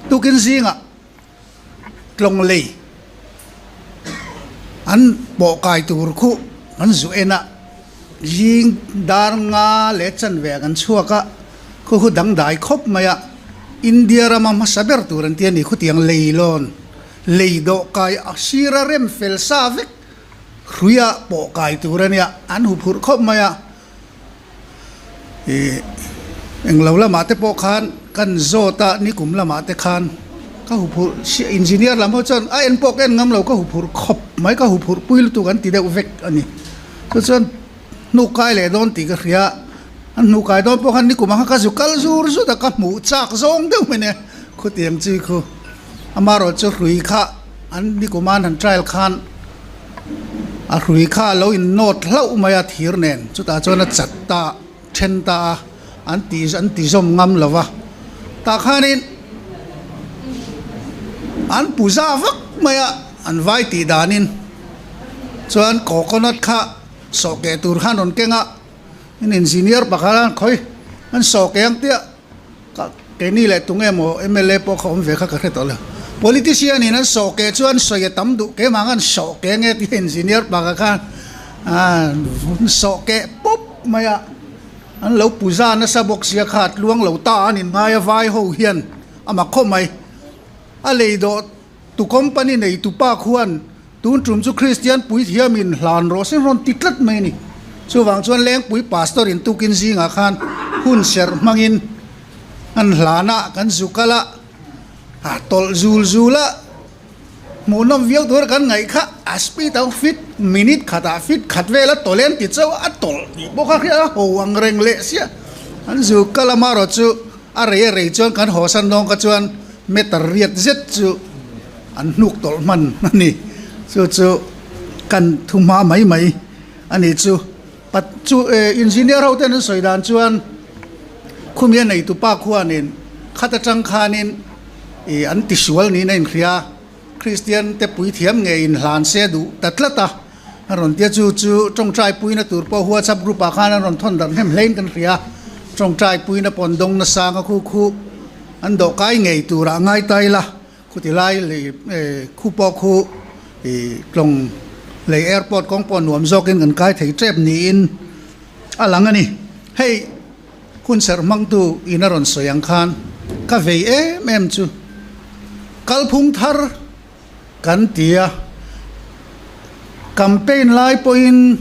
Tukin zingah tlawng lei an pawh kai tur khu an zu en a, zing dar nga leh chanve ah kan chhuak a, khu khu dangdai khawp mai a, India rama hmasa ber tur an ti a ni, khutiang lei lawn lei dawh kai a sira rem fel sa vek hruia pawh kai tur a nia, an huphurh khawp mai a. Ih englo lamah te pawh khan kan zawt a nikum lamah te khan ka huphurh chiah engineer lam ho chuan a en pawh ka en ngam lo ka huphurh khawp mai ka huphurh pui lutuk an ti deuh vek a ni chu chuan hnuk kai leh dawn tih ka hria an hnuh kai dawn pawh khan nikum ang kha ka zu kal zur zut a ka hmuh chak zawng deuh mai nia khutiang chi khu amaherawhchu hrui kha an nikum an han trial khan. A hrui kha a lo in nawt hlauh mai a thir nen chutah chuan a chat ta then ta a an ti an ti zawm ngam lo va tah khanin an pu za vak mai a an vai tih danin chuan coconut kha sawh keh tur khan rawn keng a in engineer pakhat a khawi an sawh keh ang tia. Ka keini leh tunge maw mla pawh kha awm ve kha ka hre tawh lo. Politician in an sawh keh chuan sawi a tam duh keimah ang an sawh keh nge tih engineer pakhat khan an sawh keh pawp mai a, an lo puza nasa bawk sia kha a tluang lo ta an inngai a vai ho hian a mak khawp mai. A lei dawh tu company nei tu pa khuan tun tum chu Kristian puithiam in hlan rawh se rawn ti tlat mai a ni. Chuvang chuan Lengpui Pastor in tukin zingah khan hun serh hmangin an hlan a, kan zu kal a, a tawlh zul zul a, hmuhnawm viau tur kan ngaih kha a speed ang fit minute khatah fit khat vel a tawlh em ti chauh a tawlh tih pawh kha hriat a ho ang reng leh sia. An zu kal amaherawh chu a rei a rei chuan kan hawsan dawng kha chuan meter riat zet chu an hnuk tawlh hman a ni. Chu chu kan thu hma mai mai a ni chu. Pat chu engineer ho ten an sawi dan chuan khumi a neitu pa khuanin khat atang khanin ih an tisual niin a inhria a, Kristian te puithiam ngei inhlan se duh ta tlat a, a rawn tia chu chu tawngtai puina tur pawh WhatsApp group ah khan an rawn thawn darh hnem hlein kan hria a, tawngtai puina pawn dawng nasang a khu khu an dawh kai ngei turah ngai ta ila khuti lai lei khu pawh khu ih tlawng lei airport kawng pawh nuam zawkin kan kai thei tep niin a lang a ni. Hei hun serh hmangtu in a rawn sawi ang khan ka vei em em chu kalphung thar Kan ti a, campaign lai pawhin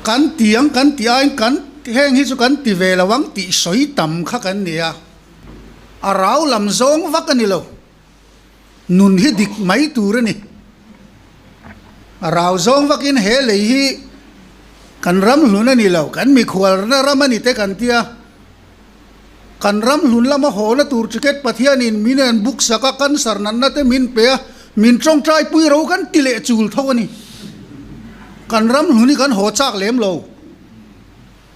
kan ti ang kan ti aiin kan heng hi chu kan ti ve lo ang tih sawi tam kha kan ni a, a rau lam zawng vak a ni lo, nun hi dik mai tur a ni. A rau zawng vakin he lei hi kan ram hlun a ni lo, kan mikhualna ram a ni te kan ti a. Kan ram hlun lama hawna tur ticket Pathianin min en book sak a, cancer natna te min pe a, min tawngtai pui ro kan ti leh chul tho a ni. Kan ram hlun hi kan haw chak lem lo.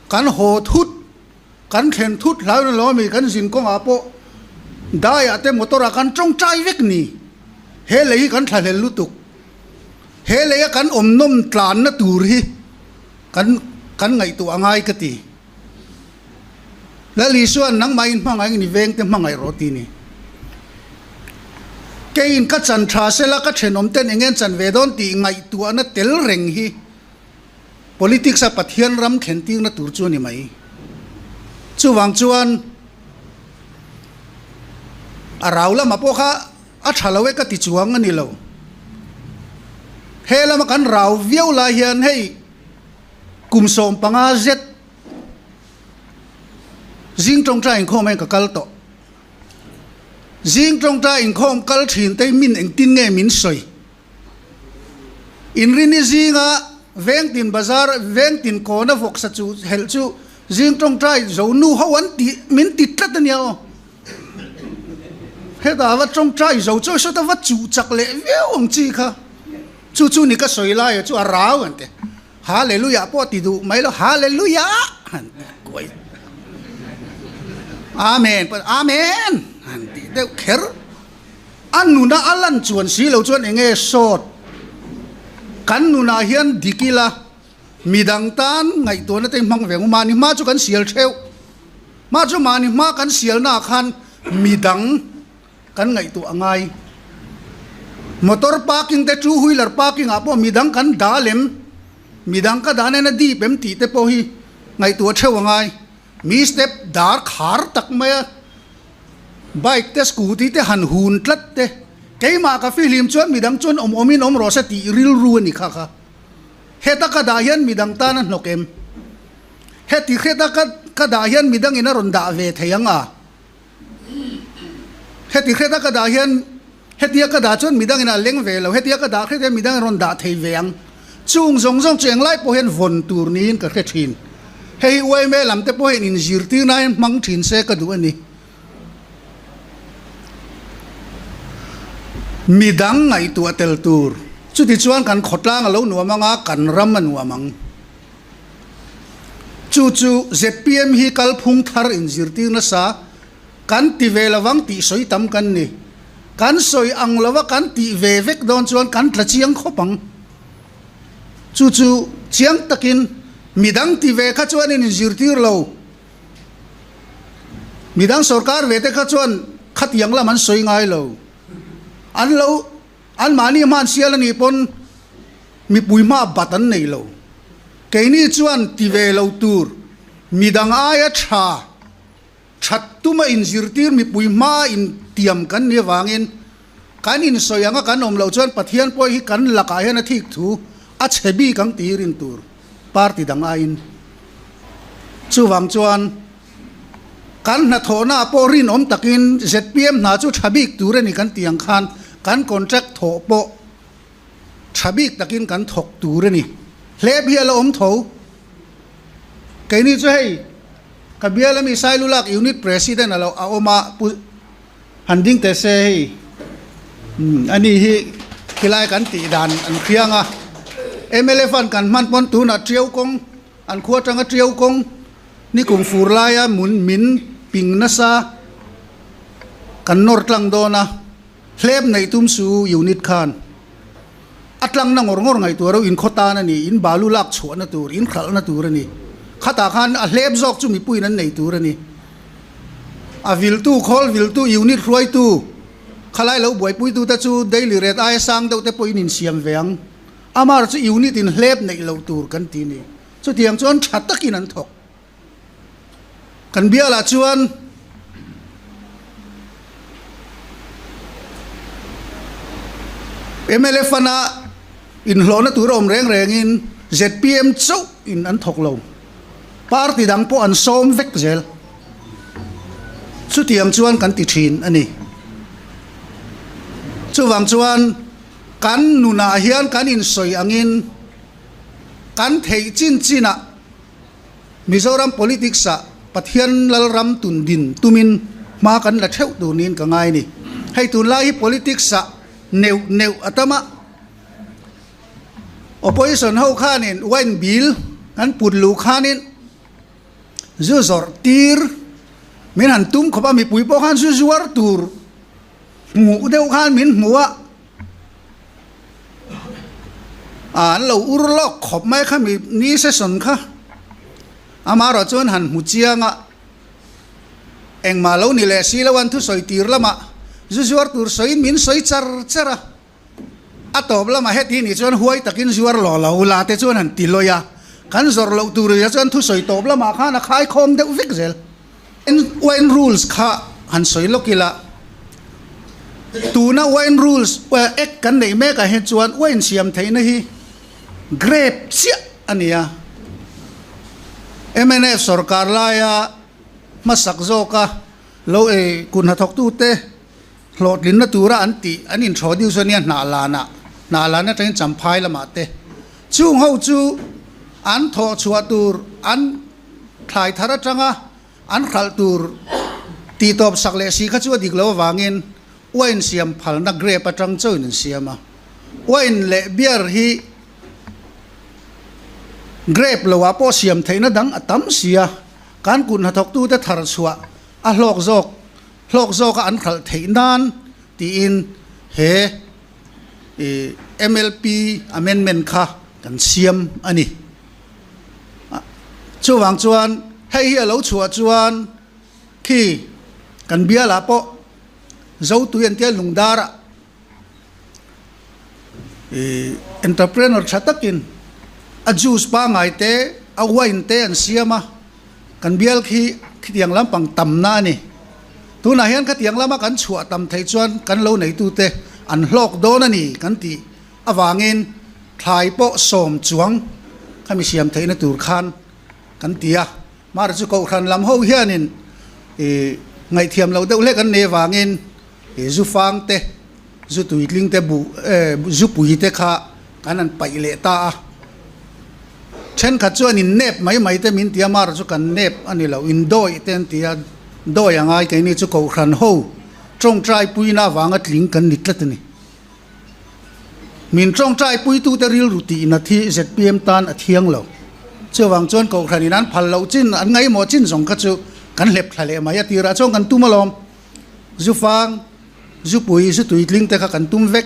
Kan haw thut, kan thlen thut hlai na lo ami kan zin kawngah pawh daiah te motor ah kan tawngtai vek ni. He lei hi kan thlahlel lutuk. He lei a kan awm nawm tlanna tur hi kan kan ngaihtuah a ngai ka ti. Lal Isuan nangmah in hmangaih ni vengte hmangaih rawh ti ni. Keiin ka chan tha sela ka thenawm ten eng nge an chan ve dawn tih ngaihtuahna tel reng hi politics a Pathian ram thlen tirna tur chu a ni mai. Chuvang chuan a rau lamah pawh kha a tha lo e ka ti chuang a ni lo. He lama kan rau viau lai hian hei kum 15 zet Zing tawngtai inkhawm hian ka kal tawh. Zing tawngtai inkhawm kal thin te min engtin nge min sawi? Inrini zinga Vengtin bazar, Vengtin kawna vawksa chu helh chu zing tawngtai zo nu ho an ti min ti tlat a nia aw. Hetah va tawngtai zo chu sawta va chuh chak leh viau ang chi kha. Chu chu ni ka sawi laia chu a rau an ti. Hallelujah pawh ti duh mai lo, Hallelujah han ti kuai. Amen pawh Amen han ti deuh kher. A nuna a lan chuan si lo chuan enge sawt kan nunah hian dik ila midang tan ngaihtuahna te hmang ve ang u. Mahni hma chu kan sial theuh. Mah chu mahni hma kan sialnaah khan. midang kan ngaihtuah a ngai. Motor parking te two wheeler parking ah pawh midang kan dah lem, midang ka dah nen a dip em tih te pawh hi ngaihtuah theuh a ngai. Mi step dar khar tak mai a, bike te scooty te han hun tlat te, keimah ka fihlim chuan midang chuan awm awmin awm rawh se tih rilru a ni kha kha. Heta ka dah hian midang tan a hnawk em? Heti hreta ka ka dah hian midangin a rawn dah ve thei ang a? Heti hreta ka dah hian hetia ka dah chuan midangin a leng ve lo, hetia ka dah hret hian midangin rawn dah thei ve ang. Chung zawng zawng chu englai pawh hian vawn tur niin ka hre thin. Hei hi yma lam te pawh hian inzirtirna hian hmang thin se ka duh a ni. Midang ngaihtuah tel tur. Chutichuan kan khawtlang a lo nuam ang a, kan ram a nuam ang. Chu chu zpm hi kalphung thar inzirtir nasa kan ti ve lovang tih sawi tam kan ni. Kan sawi ang lova kan tih ve vek dawn chuan kan tla chiang khawp ang. Chu chu chiang takin midang ti ve kha chuan in inzirtir lo. Midang sorkar ve te kha chuan khatiang lam an sawi ngai lo. An lo Anmahni hman sial a nih pawn mipui hma bat an nei lo. Keini chuan ti ve lo tur midang aia tha that tuma inzirtir mipui hma intiam kan nih avangin kan insawi anga kan awm loh chuan Pathian pawh hi kan lakah hian a thik thu a chhe bik ang tih rin tur party dang aiin. Chuvang chuan Kan hnathawhnaah pawh rinawm takin zpm hna chu tha bik tur a ni kan tih ang khan kan contract thawh pawh tha bik takin kan thawk tur a ni. Hlep hi a la awm tho. Keini chu hei ka bial ami Sailulak Unit President a lo a awm a Pu Han ding teh se hei ani hi khilai kan tih dan an hriang a. Mla fund kan hman pawn tunah Tiau kawng An khua atanga Tiau kawng ni kum fur laia mun min ping nasa kan nawr tlang dawn a, hlep neih tum su unit khan a tlang na ngawr ngawr ngaihtuah ro in khaw tan a ni, in balu lak chhuahna tur, in hralhna tur a ni. Khatah khan a hlep zawk chu mipuiin an nei tur a ni. A viltu, khawl viltu, unit hruaitu, khalai lo buaipuitute chu daily rate aia sang deuh te pawhin insiam ve ang. Amar chu unit in hlep neih loh tur kan ti ni. Chutiang chuan tha takin an thawk. Kan bialah chuan mla fund a inhlawhna tur a awm reng rengin zpm chauh in an thawk lo. Party dang pawh an sawm vek zel. Chutiang chuan kan ti thin a ni. Chuvang chuan. Kan nunah hian kan insawi angin kan theih chin chinah Mizoram politics-ah Pathian Lalram tun din tumin hma kan la theuh tur niin ka ngai a ni. Hei tunlai hi politics-ah neuh neuh a tam a, opposition ho khanin wine bill an put luh khanin zu zawrh tir min han tum khawp a, mipui pawh khan zu zuar tur Hmuh deuh khan min hmu a, an lo ur lawk khawp mai kha mi ni session kha. Amaherawh chuan han hmu chiang a, engmah lo ni leh si lo an thusawi tir lamah zu zuar tur sawiin min sawi char char a. A tawp lamah heti nih chuan huai takin zuar law lo la te chuan han ti lawi a, kan zawrh loh tur zia chuan thusawi tawp lamah khan a khaikhawm deuh vek zel. Wine rules kha han sawi lawk ila, tuna wine rules act kan neih mek ah hian chuan wine siam theihna hi grape chiah a ni a. Mnf sorkar laia hmasak zawka lo ei kut hnathawktute hlawhtlinna tura an tih an introduce a nia hnah lanah, hnah lan atangin champhai lamah te chung ho chu an thawh chhuah tur an Thlai thar atanga an hralh tur tihtawp sak leh si kha chu a dik lo avangin wine siam phalna grape atang chauhin an siam a. Wine leh beer hi grape loah pawh siam theihna dang a tam si a, kan kut hnathawktute thar chhuah a hlawk zawk hlawk zawka an hralh theih nan tiin he MLP amendment kha kan siam a ni. Chuvang chuan hei hi a lo chhuah chuan khi Kan bialah pawh Zotui an tia lungdarah ih entrepreneur tha takin a juice pangngai te a wine te an siam a, kan bial khi khitiang lampang tamna a ni. Tunah hian khatiang lama kan chhuah tam theih chuan kan lo neitute an hlawk dawn a ni kan tih avangin thlai pawh sawm chuang khami siam theihna tur khan kan ti a. Mahra chu Kohhran lam ho hianin ih ngaihthiam loh deuh hlek an nei avangin ih zu fang te, zu tuitling te buh eh zu pui te kha kan han paih leh ta a. Thenkhat chuan in nep mai mai te min ti a, mahra chu kan nep a ni lo, in dawih te an ti a, dawi a ngai keini chu Kohhran ho tawngtai puina avanga tling kan ni tlat a ni. Min tawngtai puitute rilru tihnat hi zpm tan a thiang lo. Chuvang chuan Kohhranin an phal loh chin, an ngaihmawh chin zawng kha chu kan hlep thla leh mai a tirah chuan kan tum alawm. Zufang, zupui, zutuitling te kha kan tum vek.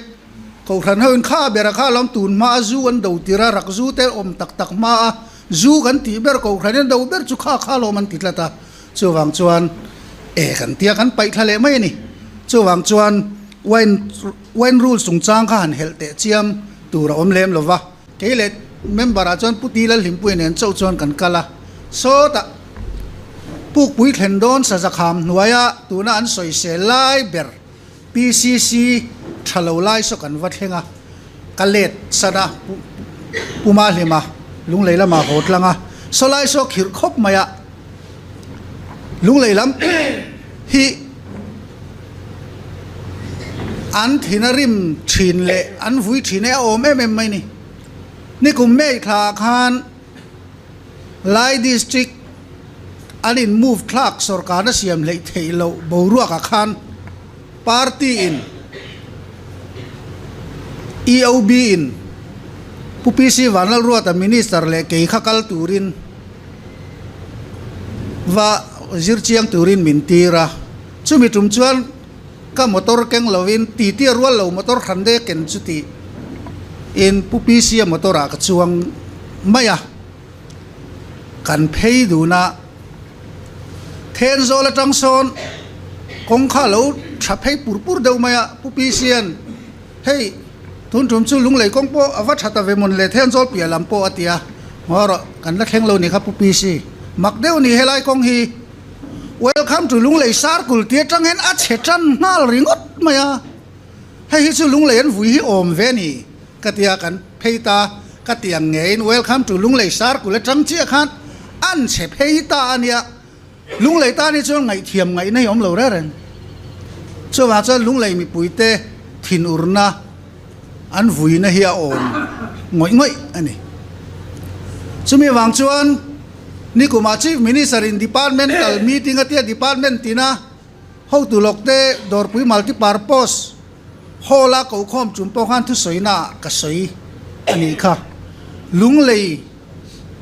Kohhran hoin kha bera kha alawm tun hma a zu an do tir a, rak zu te awm tak tak hma a zu kan tih ber Kohhranin an do ber chu kha kha alawm an ti tlat a. Chuvang chuan e kan tia kan paih thla leh mai a ni. Chuvang chuan wine wine rules chungchang kha han helh teh chiam tur a awm lem lo va. Kei leh member ah chuan Pu Ti Lalhlimpuia nen chauh chuan kan kal a. Sawtah Pukpui thlen dawn Sazakham hnuaia tuna an sawisel lai ber PCC tha lo lai saw kan va thleng a, ka let san a, Pu Mahlima Lunglei lamah haw tlang a, saw lai saw khirh khawp mai a, Lunglei lam hi an thin a rim thin leh an vui thin e a awm em em mai ni. Nikum May thla ah khan Lai District an in move thlak sorkarna siam hleih theih loh boruak ah khan party in EOB in Pu PC Vanlalruata Minister leh kei kha kal turin va zir chiang turin min tir a, chumi tum chuan ka motor keng lovin titi a rual lo motor hran dek ken chu tih in Pu PC a motor ah ka chuang mai a, kan phei dun a, Thenzawl atang sawn kawng kha a lo tha phei pur pur deuh mai a, Pu PC an hei tun tum chu Lunglei kawng pawh a va tha ta ve mawn le Thenzawl piah lam pawh a ti a, ngaw rawh kan la thleng lo ni kha Pu PC mak deuh ni helai kawng hi. Welcome to Lunglei Circle tih atang hian a chhe tan nghal ringawt mai a, hei hi chu Lunglei an vui hi awm ve a ni ka ti a, kan phei ta ka ti ang ngeiin Welcome to Lunglei Circle atang chiah khan an chhe phei ta a nia, Lunglei tan hi chuan ngaihthiam ngaihna hi awm lo reng reng. Chuvang chuan Lunglei mipuite thinurna an vuina hi a awm ngawih ngawih a ni. Chumi vang chuan Nikumah Chief Minister in Departmental meeting a tia Department tina hotu lawk te Dawrpui Multipurpose Hall a kokhawm chung pawh khan thusawina ah ka sawi a nih kha. Lunglei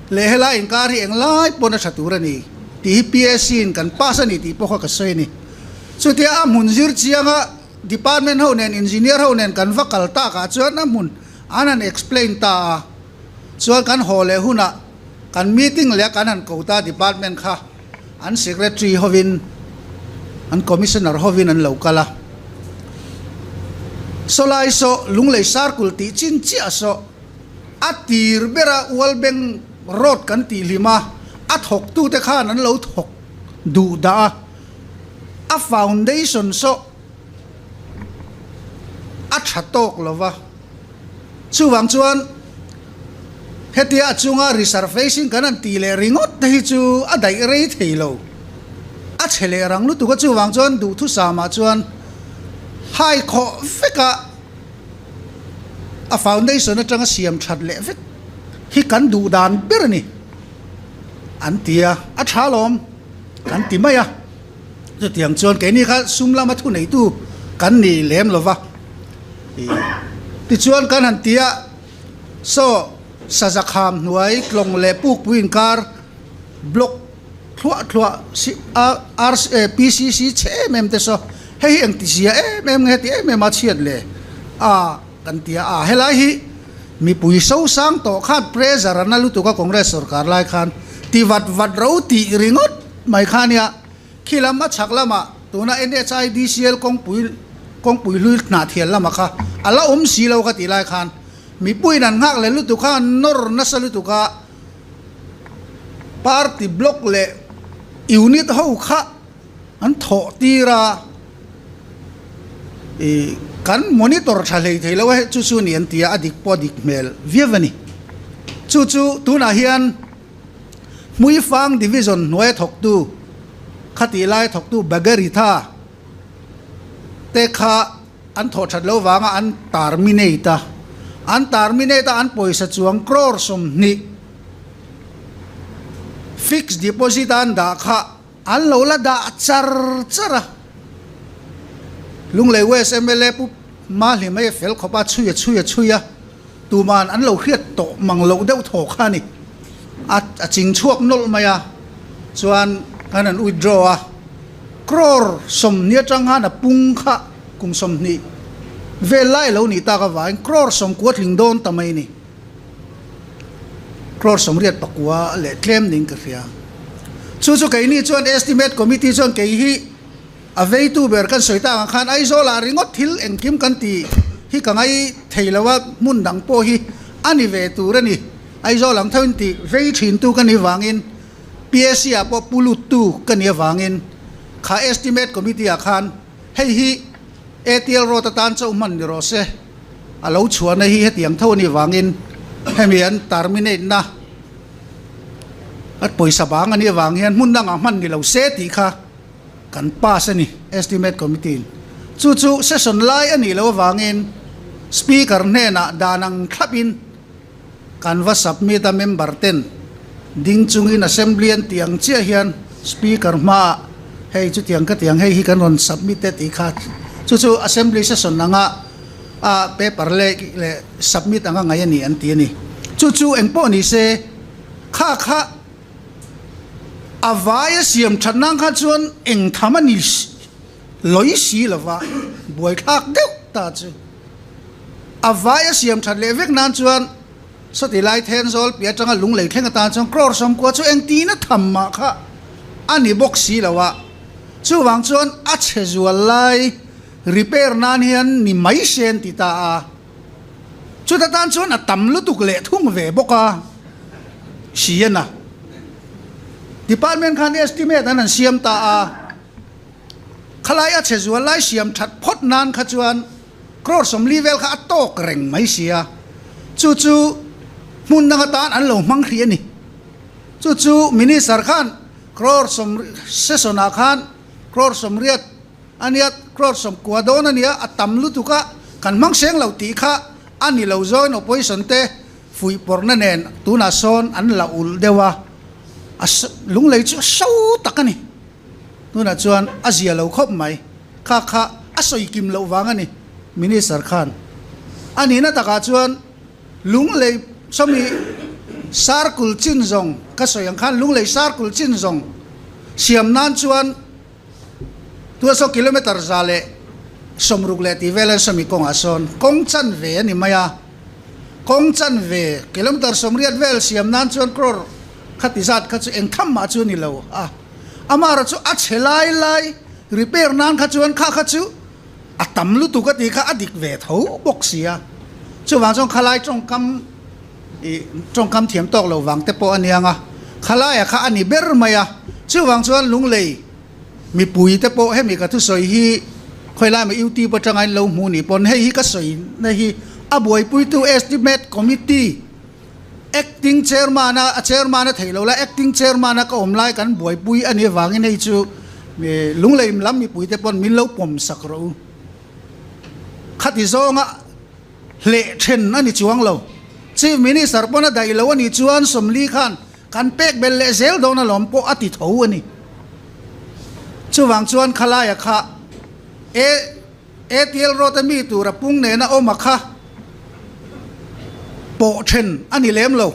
leh helai inkar hi englai pawn a tha tur a ni tih hi PSC in kan pass a ni tih pawh kha ka sawi a ni. Chutia a hmun zir chianga Department ho nen Engineer ho nen kan va kal takah chuan a hmun an han explain ta a, chuan kan haw leh hunah kan meeting leh kan han ko ta department kha an secretary hovin an commissioner hovin an lo kal a, sawlai saw Lunglei Circle tih chin chiah saw a tir bera Ualbeng road kan tih hlim a, a thawktute khan an lo thawk duh dah a. A foundation saw a tha tawk lo va, chuvang chuan hetia a chunga resurfacing kan han tih leh ringawt te hi chu a daih rei thei lo, a chhe leh rang lutuk a, chuvang chuan duhthusam ah chuan hai khawh veka a foundation atanga siam that leh vek hi kan duh dan ber a ni an ti a, a tha lawm. Kan ti mai a, chutiang chuan keini kha sum lama thuneitu kan ni lem lo va, tichuan kan han ti a, saw Sazakham hnuai tlawng leh Pukpui inkar block thluah thluah PCC chhe em em te saw hei hi engti zia em em nge ti em em a chhiat le a kan ti a, a helai hi Mipui sosang tawh khan pressure a na lutuk a Congress sorkar lai khan ti vat vat ro tih ringawt mai kha nia khi lam a chhak lamah. Tuna NHIDCL kawngpui kawngpui hlui hnahthial lama kha a la awm si lo ka tih lai khan mipuiin an nghak leh lutuk kha an nawr nasa lutuk a, party block leh unit ho kha an thawh tir a, ih kan monitor tha hlei thei lo a hei chu chu ni an ti a, a dik pawh a dik hmel viau a ni. Chu chu tunah hian. Hmuifang Division hnuaia thawktu, khatih laia thawktu Bagaritha te kha an thawh that lo vanga an terminate a, an terminate a an pawisa chuang crore 20 fixed deposit a an dah kha an lo la dah char char a. Lunglei West mla Pu Mahlima hi a fel khawp a, chhui a chhui a chhui a. Tuman an lo hriat tawh mang loh deuh thaw kha a ni. A a ching chhuak nawlh mai a, chuan kan han withdraw a, crore 20 atang khan a pung kha kum 20 vel lai lo nih tak avangin crore 90 tling dawn ta mai a ni. Crore 89 leh tlem niin ka hria. Chu chu keini chuan estimate committee chuan kei hi A veitu ber kan sawi tak ang khan Aizawlah ringawt thil engkim kan ti hi ka ngai thei lo a, hmun dang pawh hi a ni ve tur a ni. Aizawl ang tho in ti vei thintu ka nih vangin PAC ah pawh pu luttu ka nih avangin kha estimate committee ah khan hei hi ATL road atan chauh hman ni rawh se, a lo chhuahna hi hetiang tho a nih vangin hemi an terminate na a pawisa bang a nih avang hian hmun dangah hman ni lo se tih kha Kan pass a ni, Estimate Committee in. Chu chu session lai a nih loh avangin Speaker hnenah dan ang thlapin kan va submit a, member ten ding chungin Assembly an tih ang chiah hian Speaker hmaah hei chutiang ka tiang hei hi kan rawn submit e tih kha chu chu Assembly session anga a paper leh leh submit anga ngaih a ni an ti a ni. Chu chu engpawh ni se kha kha A vaia siam that nan kha chuan eng tham a ni lawi si lova, buaithlak deuh ta chu. A vaia siam that leh vek nan chuan sawti lai Thenzawl piah atanga Lunglei thleng atan chuan crore 90 chu eng tina tham mah kha a ni bawk si lo a. Chuvang chuan a chhe zual lai repair nan hian ni mai se an ti ta a. Chuta tan chuan a tam lutuk leh thung ve bawk a, Siena Department khan estimate an han siam ta a, khalai a chhe zual lai siam that phawt nan kha chuan crore 40 vel kha a tawk reng mai sia, chu chu hmun dang atan an lo hmang hrih a ni. Chu chu Minister khan crore sawm session ah khan crore 80 A nia, crore 90 dawn a nia, a tam lutuk a, kan hmang seng lo tih kha a ni lo zawin opposition te fuih pawrhna nen tunah sawn an la ulh deuh a, a lunglei chu a so tak a ni. Tunah chuan a zia lo khawp mai, kha kha a sawi kim loh vang a ni Minister khan. A nihna takah chuan lunglei sawmi circle chin zawng ka sawi ang khan lunglei circle chin zawng siam nan chuan Tua saw kilometre 160 leh tih vel an sawmi kawngah sawn kawng chanve a ni mai a, kawng chanve kilometre 80 vel siam nan chuan crore khati zat kha chu eng tham mah chu a ni lo a, amaherawh chu a chhe lai lai repair nan kha chuan kha kha chu a tam lutuk a tih kha a dik ve tho bawk si a, chuvang chuan khalai tawngkam ih tawngkam thiam tawk lo vang te pawh a niang a, khalaia kha a ni ber mai a, chuvang chuan lunglei mipui te pawh hemi ka thusawi hi khawilai maw youtube atanga in lo hmu nih pawn hei hi ka sawi na hi a buaipuitu estimate committee acting chairman a a chairman a theih loh lai acting chairman a ka awm lai kan buaipui a nih avangin hei chu lunglei lam mipui te pawn min lo pawm sak rawh u khati zawnga hleh then a ni chuang lo. Chief Minister pawn a daih lo a nih chuan 40 khan kan pek belh leh zel dawn alawm pawh a ti tho a ni. Chuvang chuan khalaia kha A ATL road a mi tur a pung nena awm a kha pawh then a ni lem lo.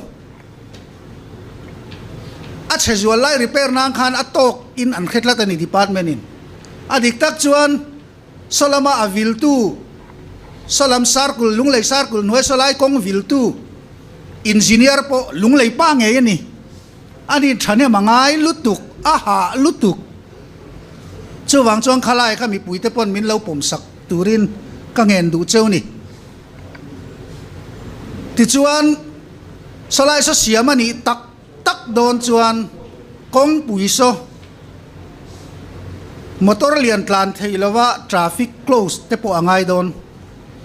A chhe zual lai repair nan khan a tawk in an hre tlat a ni department in. A dik tak chuan Sawlama a viltu, Sawlam Circle, Lunglei Circle hnuai sawlai kawng viltu Engineer pawh Lunglei pa ngei a ni. A ni thahnem a ngai lutuk, a hah lutuk. Chuvang chuan khalai kha mipuite pawn min lo pawmsak turin ka ngen duh cheu ni. Tichuan, sawlai saw siam a nih tak tak dawn chuan kawngpui saw motor lian tlan theih lova traffic close te pawh a ngai dawn.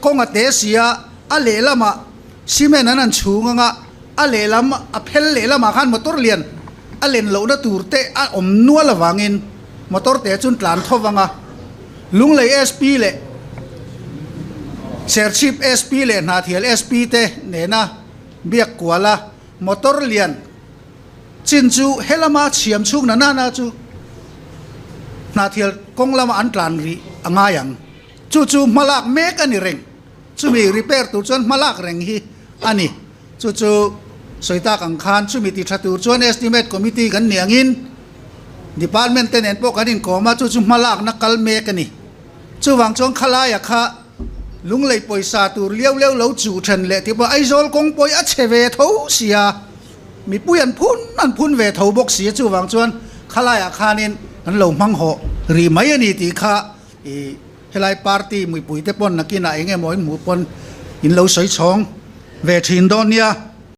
Kawng a te si a, a lehlamah cement an han chhung anga a lehlam a phel lehlamah khan motor lian a len lohna tur te a awm nual avangin motor te chuan tlan tho vang a, Lunglei SP leh Serchhip SP leh Hnahthial SP te nena biak kual a, motor lian chin chu helama chhiam chhung na nana chu Hnahthial kawng lama an tlan rih a ngai ang. Chu chu hmalak mek a ni reng. Chumi repair tur chuan hmalak reng hi a ni. Chu chu sawi tak ang khan chumi ti tha tur chuan Estimate Committee kan nih angin Department te nen pawh kan inkawm a, chu chu hmalakna kal mek a ni. Chuvang chuan khalaia kha lunglei pawisa tur liau liau lo chuh then leh tih pawh Aizawl kawng pawh hi a chhe ve tho sia, mipui an phun an phun ve tho bawk sia, chuvang chuan khalaiah khanin kan lo hmang hawh rih mai a ni tih kha i Helai party muipui te pawn nakinah eng emaw in hmuh pawn in lo sawi chhawng ve thin dawn nia.